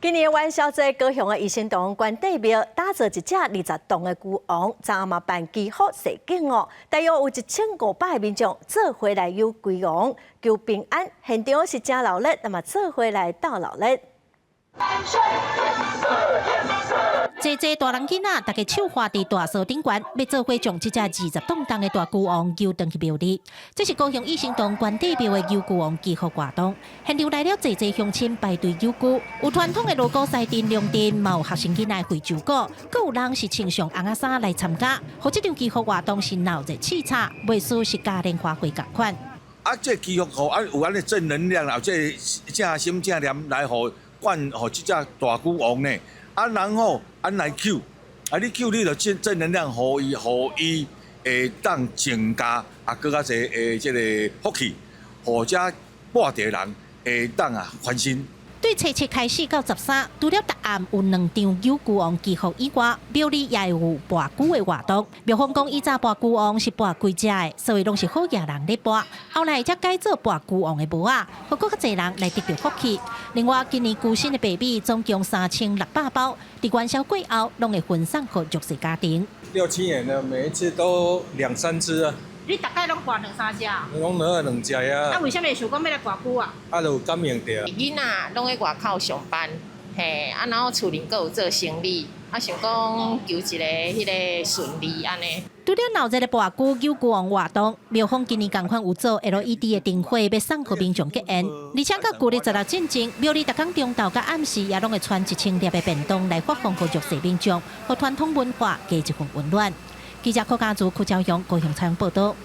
今年元宵節，高雄的一心堂關帝廟打造一隻20棟的龜王，昨暗嘛辦祈福踅景哦，大約有1500個民眾做伙來扭龜王，求平安。現場是真鬧熱，那麼做伙來鬥鬧熱。濟濟大人囡仔，逐家手橫佇大趖頂懸，欲做伙將這隻20磅重的大龜王揪轉去廟裡。這是高雄一心堂關帝廟的扭龜王祈福活動，現場來了濟濟鄉親排隊扭龜，有傳統的鑼鼓獅陣龍陣，嘛有學生囡仔非洲鼓，閣有人是穿上紅仔衫來參加。予這場祈福活動是鬧熱刺炒，袂輸是嘉年華會仝款。啊，這祈福予啊有按呢正能量啦，這正心正念來予灌予這隻大龜王呢。啊，然後按來求，啊，你求你就正正能量，予伊，予伊會當增加啊，閣較濟的這个福氣，予遮跋著的人會當啊歡心。對初七開始到13，除了逐暗有兩場扭龜王祈福以外，廟裡也會有跋龜的活動。廟方講以前跋龜王是跋規隻的，所以攏是好額人咧跋。後來才改做跋龜王的帽仔，予閣較濟人來得著福氣。另外，今年龜身的白米總共3600包，佇元宵過後，攏會分送予弱勢家庭。六七年了，每一次都兩三隻啊。你逐擺攏跋兩三隻？攏兩隻啊。啊，為啥物會想講欲來跋龜啊？啊，就有感應著。囡仔攏佇外口上班，嘿，啊，然後厝裡閣有做生意，啊，想講求一个彼个順利按呢。除了鬧熱的跋龜扭龜王活動，廟方今年仝款有做 LED 的燈火，欲送予民眾結緣。而且到舊曆16進前，廟裡逐工中晝佮暗時也攏會傳1000粒的便當來發放予弱勢民眾，予傳統文化加一份溫暖。記者柯家祖、柯昭雄高雄採訪報導。